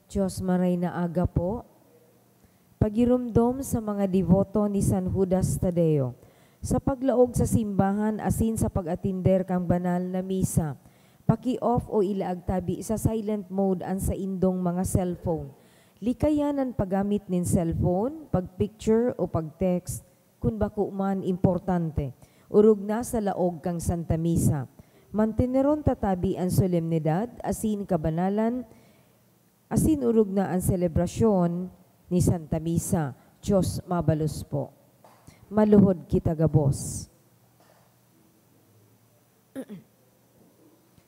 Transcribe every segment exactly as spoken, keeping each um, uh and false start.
Diyos, maray na aga po. Pagiromdom sa mga deboto ni San Judas Tadeo. Sa paglaog sa simbahan asin sa pag-atinder kan banal na misa, paki-off o ilaag tabi sa silent mode an saindong mga cellphone. Likayan an paggamit nin cellphone, pag-picture o pag-text kun bako man importante, orog na sa laog kan Santa Misa. Manteneron ta tabi an solemnidad asin kabanalan asin orog na an selebrasyon ni Santa Misa. Diyos mabalos po. Maluhod kita gabos.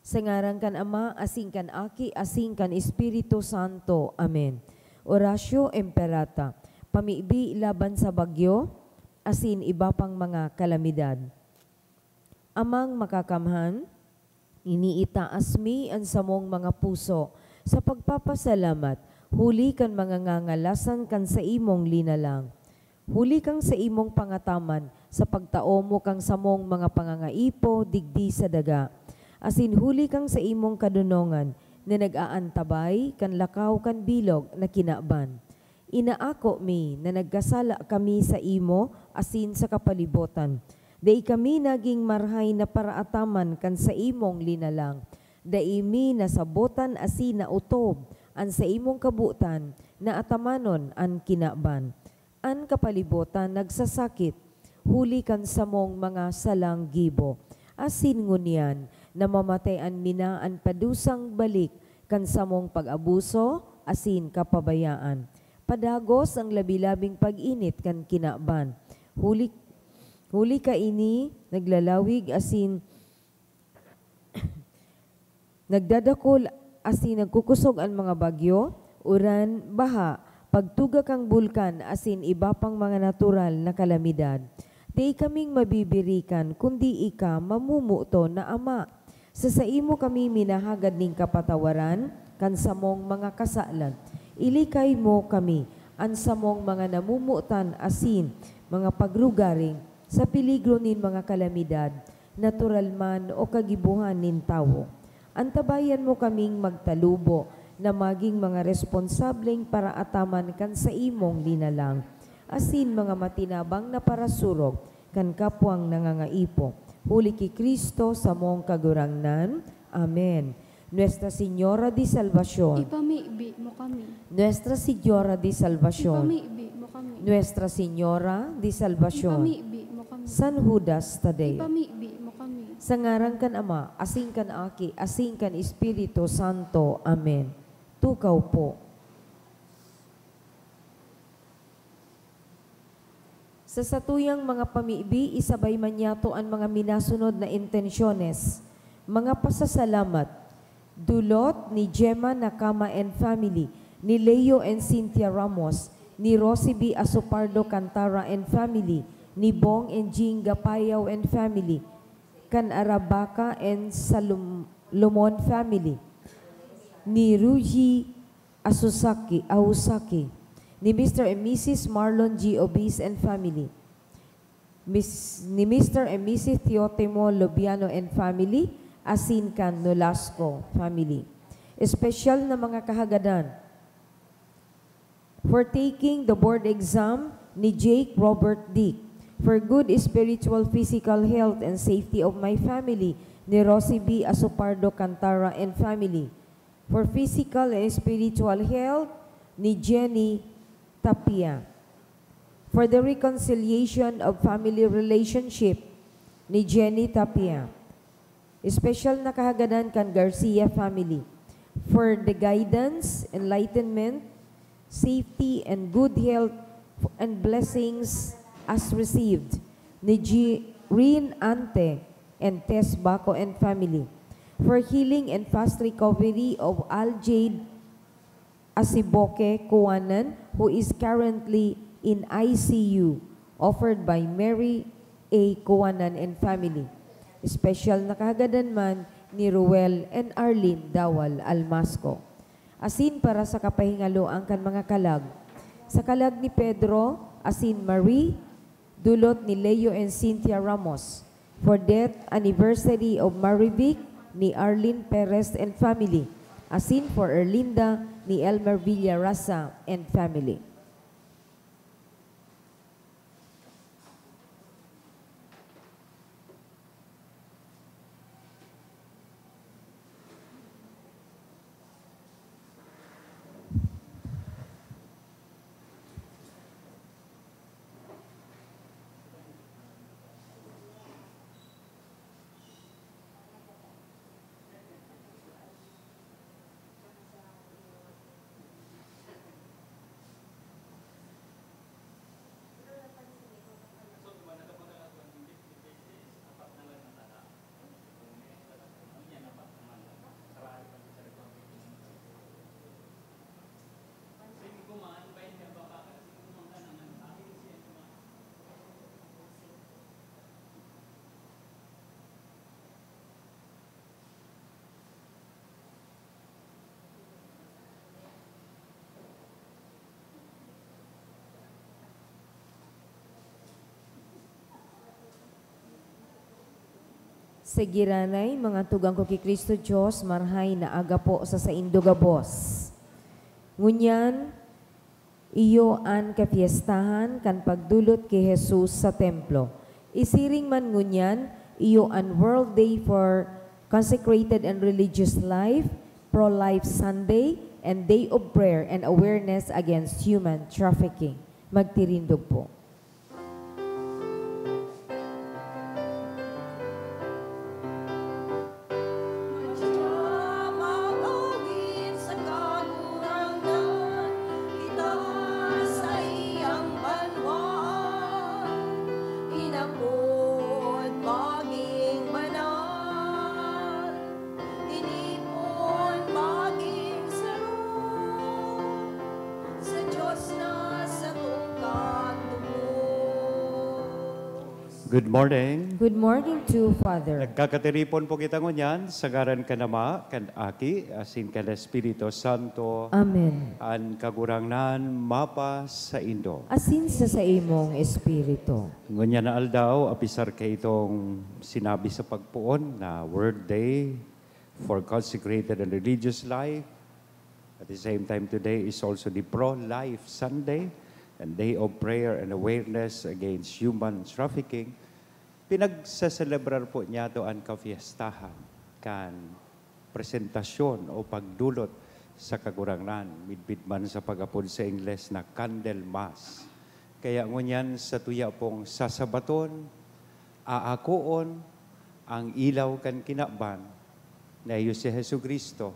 Sa ngaran kan Ama, asin kan Aki, asin kan Espiritu Santo. Amen. Oratio Imperata. Pamibi laban sa bagyo, asin iba pang mga kalamidad. Amang Makakamhan, iniitaas mi an samong mga puso sa pagpapasalamat huli kan mga ngangalasan kan saimong linalang. Huli kan saimong pangataman sa pagtao mo kan samong mga pangangaipo digdi sa daga, asin huli kan saimong kadonongan na nag-aantabay kan lakaw kan bilog na kinaban. Inaako mi na nagkasala kami saimo asin sa kapalibotan. Dai kami nagin marahay na paraataman kan saimong linalang. Dai mi nasabotan asin naotob an saimong kabotan na atamanon an kinaban. An kapalibotan nagsasakit huli kan samong mga salang gibo. Asin ngunyan, namamatayan mi na an padusang balik kan samong pag-abuso asin kapabayaan. Padagos an labi-labing pag-init kan kinaban. Huli, huli kaini, naglalawig asin nagdadakol asin nagkukusog an mga bagyo, uran, baha, pagtuga kan bulkan asin iba pang mga natural na kalamidad. Dai kaming mabibirikan kundi ika, mamumuto na Ama. Sa saimo kami minahagad nin kapatawaran kan samong mga kasalan. Ilikay mo kami, an samong mga namumutan asin mga pagrugaring, sa peligro nin mga kalamidad, natural man o kagibohan nin tawo. Antabayan mo kaming magtalubo na magin mga responsableng paraataman kan saimong linalang, asin mga matinabang na parasurog kan kapwang nangangaipo, huli ki Cristo samong Kagurangnan. Amen. Nuestra Señora de Salvacion. Ipamibi mo kami. Nuestra Señora de Salvacion. Ipamibi mo kami. Nuestra Señora de Salvacion. Ipamibi mo kami. San Judas Tadeo. Ipamibi mo kami. Sa ngaran kan Ama, asin kan Aki, asin kan Espiritu Santo. Amen. Tukaw po. Sa satuyang mga pamibi, isabay man niyato an mga minasunod na intensyones, mga pasasalamat. Dulot ni Gemma Nakama and family, ni Leo and Cynthia Ramos, ni Rosie B Asopardo Cantara and family, ni Bong and Jing Gapayaw and family, kan Arabaca and Salomon family, ni Ruji Asusaki, Ahusaki, ni Mister and Missus Marlon G Obis and family, Miss, ni Mister and Missus Teotimo Lobiano and family, asin kan Nolasco family. Espesyal na mga kahagadan, for taking the board exam ni Jake Robert Dick, for good spiritual, physical health and safety of my family, ni Rosie B Asopardo Cantara and family, for physical and spiritual health ni Jenny Tapia, for the reconciliation of family relationship ni Jenny Tapia, espesyal na kahagadan kan Garcia family, for the guidance, enlightenment, safety, and good health and blessings as received ni Jean Ante and Tess Baco and family, for healing and fast recovery of Aljade Asiboke Kuanan, who is currently in I C U, offered by Mary A Kuanan and family. Espesyal na kahagadan man ni Ruel and Arlene Dawal Almasco. Asin para sa kapahingaloan kan mga kalag, sa kalag ni Pedro asin Marie, dulot ni Leo and Cynthia Ramos, for death anniversary of Marivic ni Arlene Perez and family, Asin for Erlinda ni Elmer Villarasa and family. Sige, ranay, mga tugang ko ki Cristo Dios, marahay na aga po sa saindo gabos. Ngunyan, iyo an kapiestahan kan pagdulot ki Jesus sa templo. Isiring man ngunyan, iyo an World Day for Consecrated and Religious Life, Pro-Life Sunday, and Day of Prayer and Awareness Against Human Trafficking. Magtirindog po. Good morning. Good morning too, Father. Nagkakatiripon po kita ngunyan sa ngaran kan Ama, kan Aki, asin kan Espiritu Santo. Amen. An Kagurangnan mapa saindo. Asin sa saimong espiritu. Ngunyan na aldaw, apisar kaitong sinabi sa pagpoon na World Day for Consecrated and Religious Life, at the same time, today is also the Pro-Life Sunday and Day of Prayer and Awareness Against Human Trafficking. Pinagseselebrar po niyato an kafiestahan kan presentasyon o pagdulot sa Kagurangnan, midbid man sa pag-apod sa Ingles na Candlemas. Kaya ngunyan, satuya pong sasabaton, aakoon an ilaw kan kinaban, na iyo si Jesu-Cristo,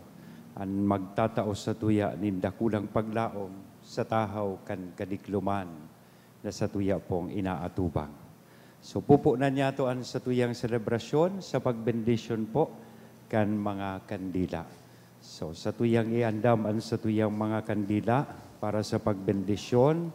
an magtatao satuya nin dakulang paglaom sa tahaw kan kadikloman na satuya pong inaatubang. So, pupunan niyato an satuyang selebrasyon sa pagbendisyon po kan mga kandila. So, satuyang iandam an satuyang mga kandila para sa pagbendisyon.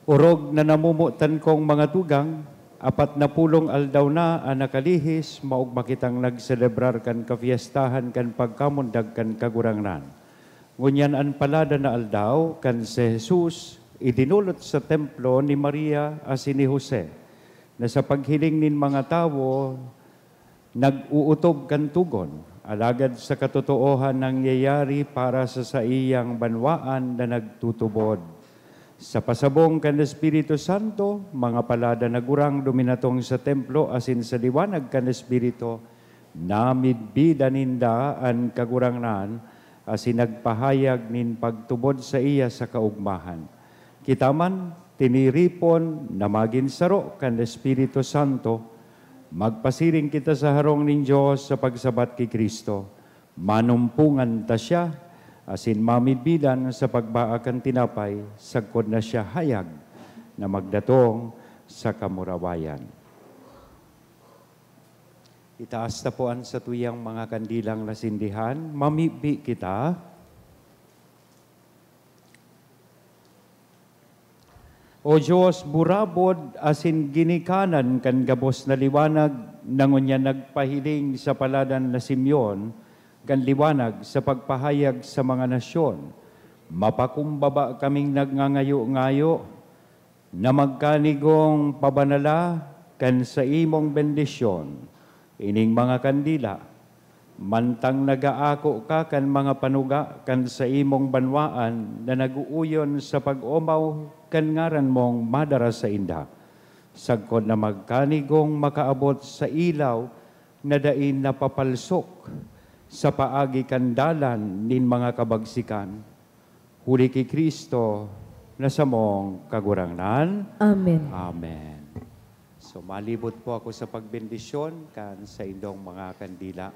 Orog na namomotan kong mga tugang, apat na pulong aldaw na an nakalihis, maogma kitang nagselebrar kan kafiestahan kan pagkamundag kan Kagurangnan. Ngunyan an palada na aldaw kan si Jesus idinolot sa templo ni Maria asin ni Jose, na sa paghiling nin mga tawo, nag-ootob kan togon, alagad sa katotoohan nangyayari para sa saiyang banwaan na nagtutubod. Sa pasabong kan Espiritu Santo, mga palada na gurang duminatong sa templo asin sa liwanag kan Espiritu, namidbidan ninda an Kagurangnan asin nagpahayag nin pagtubod saiya sa kaogmahan. Kita man, tiniripon na magin saro kan Espiritu Santo, magpasiring kita sa harong nin Dios sa pagsabat ki Cristo. Manumpongan ta siya, asin mamidbidan sa pagbaa kan tinapay, sagkod na siya hayag na magdatong sa kamurawayan. Itaas ta po an satuyang mga kandilang nasindihan. Mamibi kita. O Dios, burabod asin ginikanan kan gabos na liwanag, na ngunyan nagpahiling sa paladan na Simeon kan liwanag sa pagpahayag sa mga nasyon, mapakumbaba kaming nagngangayo-ngayo na magkanigong pabanala kan saimong bendisyon ining mga kandila, Mantang nag-aako ka kan mga panuga kan saimong banwaan na nag-uuyon sa pag-omaw kan ngaran mong madara sainda, sagkod na magkanigong makaabot sa ilaw na dai napapalsok sa paagi kan dalan nin mga kabagsikan. Huli ki Cristo na samong Kagurangnan. Amen. Amen. So, malibot po ako sa pagbendisyon kan saindong mga kandila.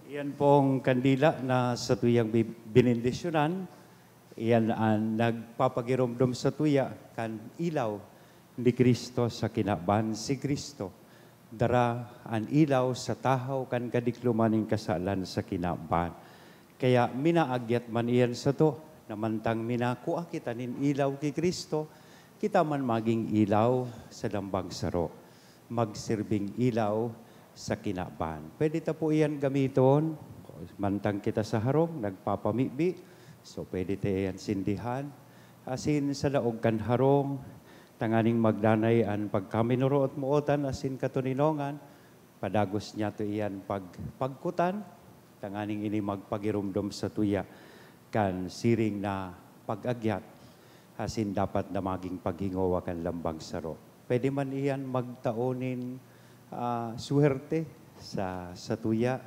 Iyan pong kandila na satuyang bi-, benendisyonan, iyan an nagpapagiromdom satuya kan ilaw ni Cristo sa kinaban. Si Cristo dara an ilaw sa tahaw kan kadikloman nin kasalan sa kinaban. Kaya minaagyat man iyan sato na mantang minakua kita nin ilaw ki Cristo, kita man magin ilaw sa lambang saro, magsirbing ilaw sa kinaban. Pwede ta po iyan gamiton, mantang kita sa harong, nagpapamibi. So, pwede ta iyan sindihan. Asin sa laog kan harong, tanganing magdanay an pagkaminuroot-mootan asin katoninongan, padagos niyato iyan pag-, pagkutan, tanganing ini magpagiromdom satuya kan siring na pag-agyat, asin dapat na magin paghingowa kan lambang saro. Pwede man iyan magtao nin, ah, swerte sa, satuya,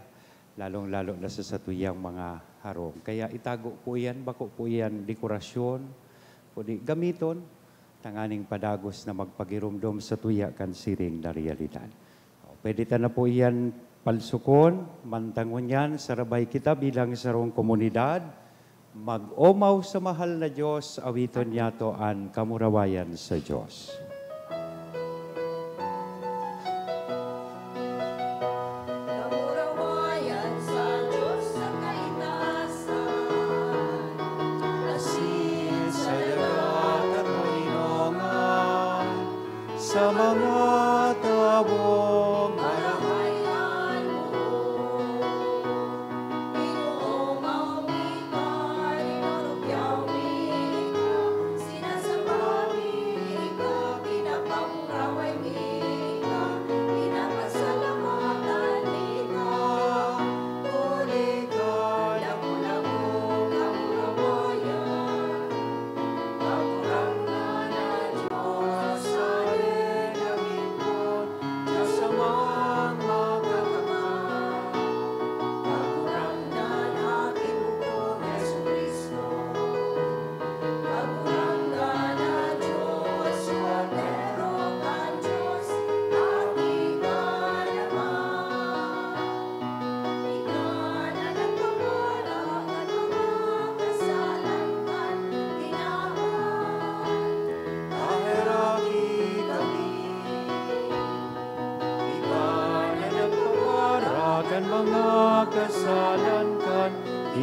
lalong-lalo na sa satuyang mga harong. Kaya itago po iyan, bako po iyan dekorasyon, kundi gamiton tanganing padagos na magpagiromdom satuya kan siring na realidad. O, pwede ta na po iyan palsukon, mantang ngunyan, sarabay kita bilang sarong komunidad, mag-omaw sa mahal na Diyos, awiton niyato an kamurawayan sa Diyos. Kamurawayan sa Diyos sa kaitaasan, asin sa daga katoninongan, sa mga tawong marahay an muot. Ginoo, maomi ka, rinurugyaw mi ka, sinasamba mi ka,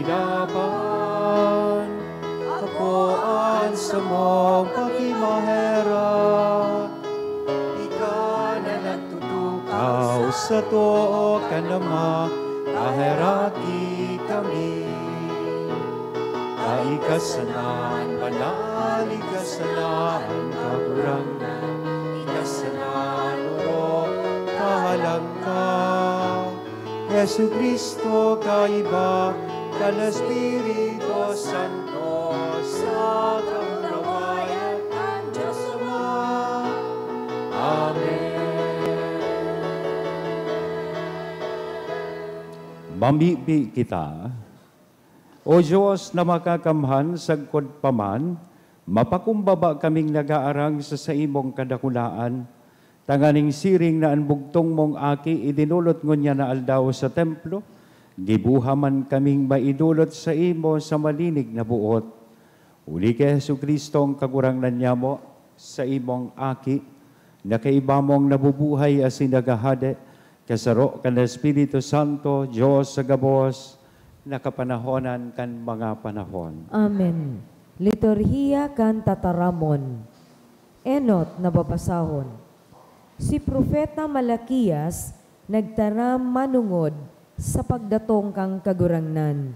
Laban ako an samong pakimaherak, ika na nagtutukaw sa too kan Ama, kaheraki kami. Ika sana an banal, ika sana an kagurangnan, ika sana an orog, kahalangka. Jesu-Cristo, kaiba kan Espiritu Santo, sa kamurawayan kan Dios Ama. Amen. Mamibi kita. O Dios na makakamhan, sagkod pa man, mapakumbaba kaming nag-aarang sa saimong kadakulaan, tanganing siring na an bugtong mong Aki idinolot ngunyan na aldaw sa templo, giboha man kaming maidolot saimo sa malinig na boot. Huli ki Jesu-Cristo, an Kagurangnan nyamo, saimong Aki, na kaiba mong nabubuhay asin naghahade, kasaro kan Espiritu Santo, Dios sa gabos, na kapanahonan kan mga panahon. Amen. Liturhiya kan Tataramon. Enot na babasahon. Si Propeta Malaquias nagtaram manongod sa pagdatong kan Kagurangnan,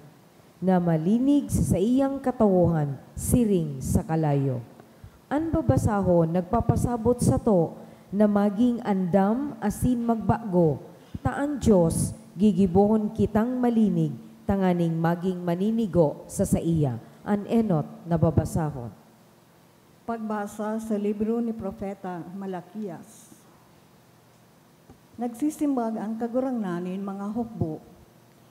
na malinig sa saiyang katawohan siring sa kalayo. An babasahon nagpapasabot sato na maging andam asin magbago, ta an Dios gigibohon kitang malinig tanganing maging maninigo sa saiya. An enot na babasahon. Pagbasa sa libro ni Propeta Malaquias. Nagsisimbag an Kagurangnan nin mga hukbo,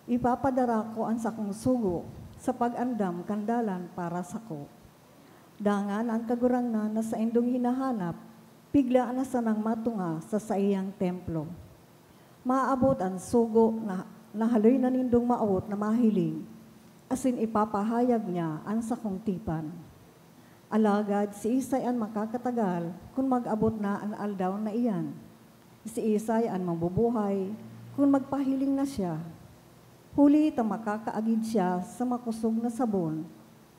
"Ipapadara ko an sakong sugo sa pag-andam kan dalan para sako." Dangan an Kagurangnan na saindong hinahanap, bigla na sanang matunga sa saiyang templo. Maabot an sugo na, na haloy na nindong mawot na mahiling, asin ipapahayag niya an sakong tipan. Alagad siisay an makakatagal kun mag-abot na an aldaw na iyan? Siisay an mabubuhay kun magpahiling na siya? Huli ta makakaagid siya sa makosog na sabon,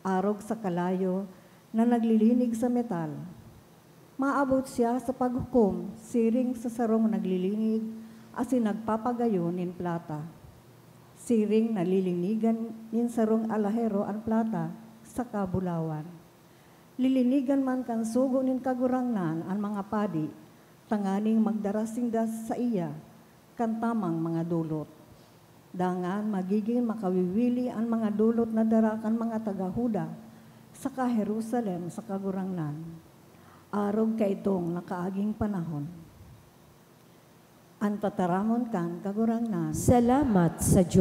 arog sa kalayo na naglilinig sa metal. Maabot siya sa paghukom siring sa sarong naglilinig asin nagpapagayon nin plata. Siring na lilinigan nin sarong alahero an plata sa kabulawan, lilinigan man kan sugo nin Kagurangnan an mga padi, tanganing magdara sinda saiya kan tamang mga dolot. Dangan magigin makawiwili an mga dolot na dara kan mga taga Juda saka Jerusalem sa Kagurangnan, arog kaidtong nakaaging panahon. An tataramon kan Kagurangnan. Salamat sa Dios.